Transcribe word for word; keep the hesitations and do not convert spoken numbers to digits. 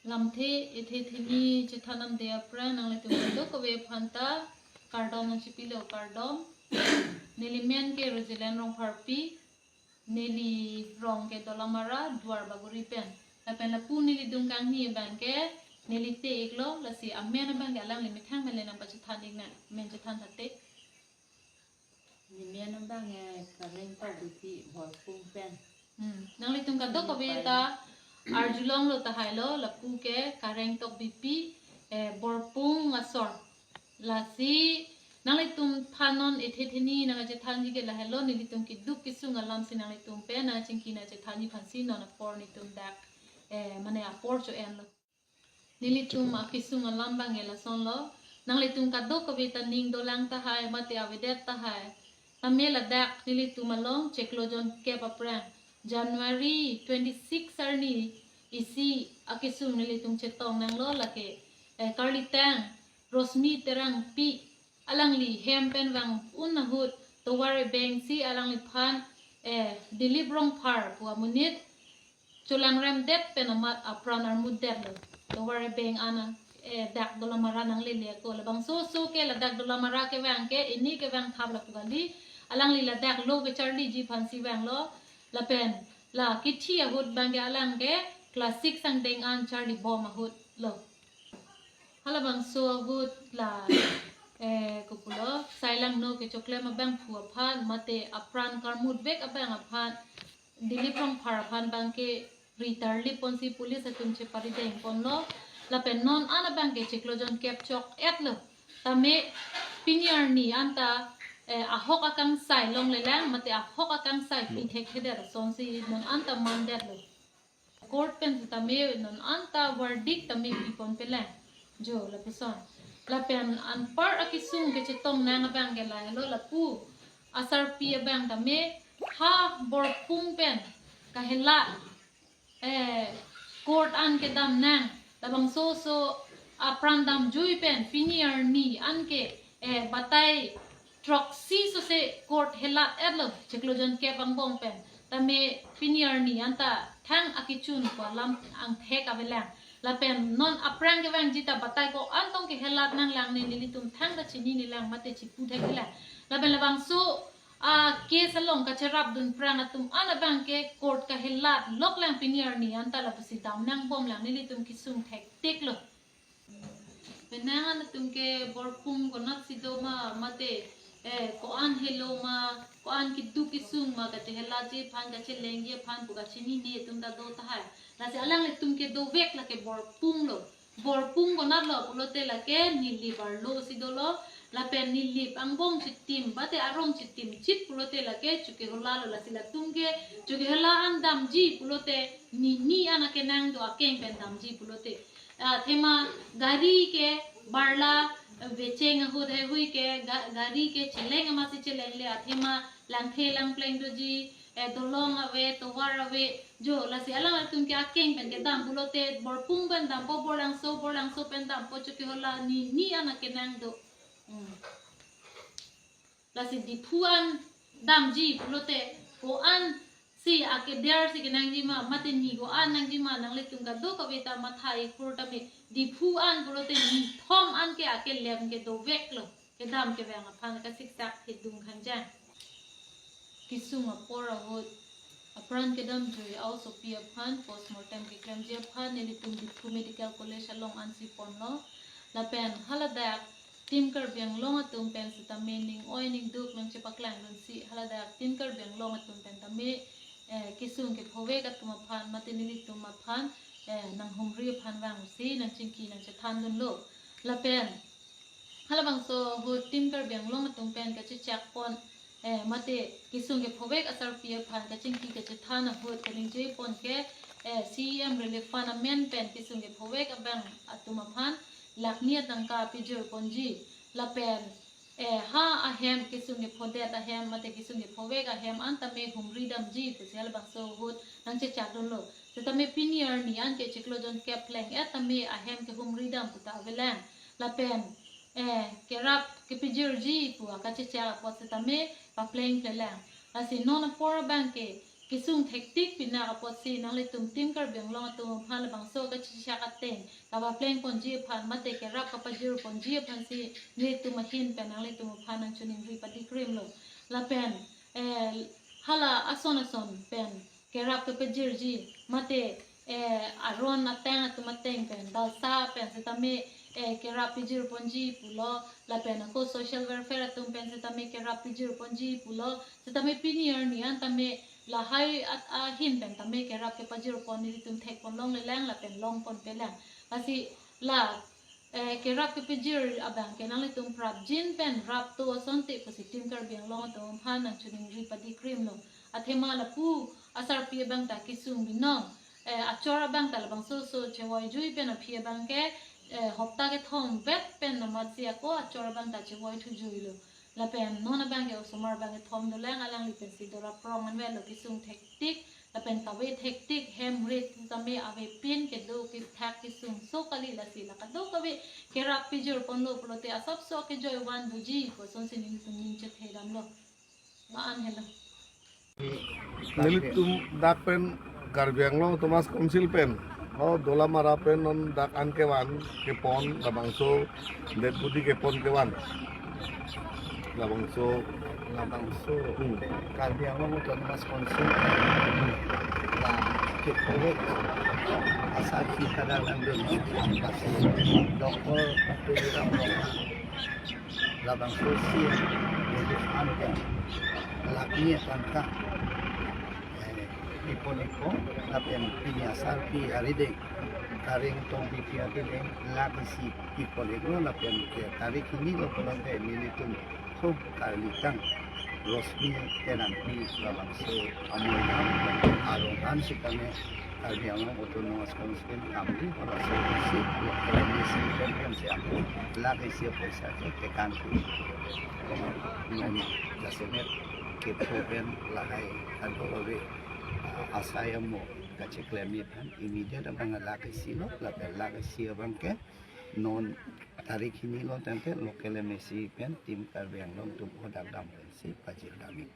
Lamthe ethe theni chethan damde aphrang nanglitum kadokave aphan ta kardom nangchipilo, kardom. Neli men ke Roseland Rongpharpi, neli rong ke Dolamara, Duarbagori pen. Lapen lapu neli adung kangni abang ke neli te-iklo, lasi amen abang ke alangli methang pen le nangpachethan-ik nang, men chethan thate. Nemen abang ke Kareng Tokbipi, Borpung pen. Hmm. Nanglitum kadokave ta arjulonglo tahai lo, lapu ke Kareng Tokbipi, eh, Borpung asor. Lasi nanglitum aphan non ethe theni nangkachethanji ke lahelo, nelitum keduk kesung alam si nanglitum pen nangchingki nangchethanji aphansi non apor netum dak, eh, mane apor cho-enlo. Nelitum akesung alam abang ke lasonlo. Nanglitum kadokave ta ning dolang tahai, mate avedet tahai. Tame ladak nelitum along chiklo jonkep aphrang, January twenty-six arni isi akesung nelitum chetong nanglo, lake, eh, karlitang Rosmi Terangpi, alangli hem pen vang-un ahut tovar ebeng si alangliphan, eh, Dilip Rongphar pu amonit cholangremdet pen amat apran armutdetlo. Tovar ebeng an, eh, dak Dolamara nanglele ako. Labangso oso ke ladak Dolamara kevang ke, ini kevang thap lapu kali. Alangli ladak lo kecharliji aphansi vanglo. Lapen la kithi ahut abang ke alang ke class six angdeng an charlibom ahut lo. Halabangso ahut la, eh, kopulo, sai langno kechoklem abangphu aphan, mate apran karmutvek abang aphan, Dilip Rongphar aphan abang ke ri tarlip ponsi police atum cheparideng ponlo. Lapen non an abang ke chiklo jonkep chok-etlo. Tame pini arni anta, eh, ahok akangsai longlelang, mate ahok akangsai pi thekthedet asonsi non anta mandetlo. Court pen sitame non anta verdict tame piponpelang. Jo lapuson. Lapen anpar akesung kechetong nang abang ke lahelo, lapu asarpi abang tame ha Borpung pen kahela, eh, court an kedam nang. Labangso oso apran damjui pen pini arni anke, eh, batai throksi sose court helat-etlo, chiklo jonkep angbong pen. Tame pini arni anta thang akechun pu alam angthek avelang. Lapen non aphrang kevangji ta batai ko-an tong kehelat nanglang, ne nelitum thangta chininelang mate chipu thekthelang. Lapen labangso acase along kacherapdun aphrang atum an abang ke court kahelat loklang pini arni anta, lapusi dam nangbomlang, nelitum kesung thektiklo. Penang an atum ke Borpung konatsi do ma, mate, eh, ko-an helo ma, ko-an keduk kesung ma, kachehelakji aphan, kachelengji aphan pu kachinine atum ta do tahai. Lasi alanglitum ke dovek lake Borpung lo. Borpung konatlo pulote lake Nilip arlo si dolo, lapen Nilip angbong chitim, mate arong chitim chit pulote lake Chokihola lo, lasi latum ke Chokihola an damji pulote, nini an akenang do akeng pen damji pulote. Athema gari ke barla vecheng ahut heihui ke ga-, gari ke cheleng amatsi chelengle, athema langthe langpleng doji, eh, dolong ave, tovar ave, jo lasi alanglitum ke akeng pen kedam pulote, Borpung pen dampo, Borlangso, Borlangso pen dampo, Chokihola, nini an akenang do. Hmm. Lasi Diphu an damji pulote, ko-ansi akeder si kenangji ma, mate ni ko-an nangji ma, nanglitum kadokave ta matha ikur tame, Diphu an pulote nithom an ke akelem ke doveklo, kedam kevang aphan kasiksak thedung khangjang. Kesung apor ahut apran kedamjui a-osopi aphan postmortem keklemji aphan nelitum Diphu Medical College along ansi ponlo. Lapen haladak Team Karbi Anglong atum pen sitame ning oi ning duk nangchepaklangdunsi, haladak Team Karbi Anglong atum pen tame, eh, kesung kephovek atum aphan, mate nelitum aphan, eh, nanghumri aphan vangsi nangchingki nangchethandunlo. Lapen halabangso ahut Team Karbi Anglong atum pen kachechak pon, eh, mate kesung kephovek asarpi aphan kachingki kachethan ahut kaningje pon ke, eh, C E M Relief Fund amen pen kesung kephovek abang atum aphan lakh ni atangka pejir ponji. Lapen, eh, ha ahem, kesung kephodet ahem mate kesung kephovek ahem an tame humri damji pusi halabangso ahut nangchechakdunlo. Setame pini arni anke chiklo jonkep pleng-et tame ahem kehumri dam puta avelang. Lapen, eh, kerap kepejirji pu akachechak apot setame paplengplelang. Lasi non apor abang ke kesung thektik pinak apotsi nanglitum Team Karbi Anglong atum aphan labangso kachechak ateng kapapleng ponji aphan mate kerap kapajir ponji aphansi nelitum ahin pen nanglitum aphan nangchiningri padikrimlo. Lapen eh, hala ason ason pen kerap kepajirji mate eh, aron ateng atum ateng pen balsa pen setame eh, kerap pijir ponji pulo, lapen ako social welfare atum pen setame kerap pijir ponji pulo, setame pini arni an tame lahai at ahin pen tame kerap kepajir pon nelitum thek pon longle lang lapen long ponpe lang. Lasi la eh, kerap kepajir abang ke nanglitum prapjin pen rap to asonte pusi Team Karbi Anglong atum aphan nangchiningri padikrimlo. Athema lapu asarpi abang ta kesung binong. Eh, achor abang ta labangso so chevoi jui pen aphi abang ke eh, hopta kethom vek pen namatsi ako achor abang ta chevoi thujuilo. Lapen non abang ke osomar abang kethom dolang, alangli pensi dora prong anvelo, kesung thektik lapen kave thektik, hem rit tame avepin kedo kethak kesung so kali, lasi la kadokave kerap pijir ponlo pulote asapso kejoi van doji kosonsi nelitum ning chethe damlo. Ma-an helo. Nelitum dak pen Karbi Anglong Autonomous Council pen, o Dolamara pen non dak an kevan kepon, labangso dead body kepon kevan. Labangso labangso Hmm. Karbi Anglong Autonomous Council la kekorek asar kita dalam dunia masih Doktor Tuliram Ronghang labangso C M Bugis Anken lakni tangka eh, ipon ipo lapen pini asarpi arideng Kareng Tongpi Phim arideng lak isi ipon iklo lapen ke tarik hini lo pulote nelitum hom karlitang Rosmi Teronpi labangso amoinam arong an sitame Karbi Anglong Autonomous Council Kamli hala service lo M A C pen pen si ako lak isi poisa ke tekan pu. Nani jasemet kepo pen lahai kado ave ah, asai amo kacheklemji aphan immediate abang lak isi lo lapen lak isi abang ke non tarik hini lo tangte local M A C pen Team Karbi Anglong atum hadak dam pensi pajir damji.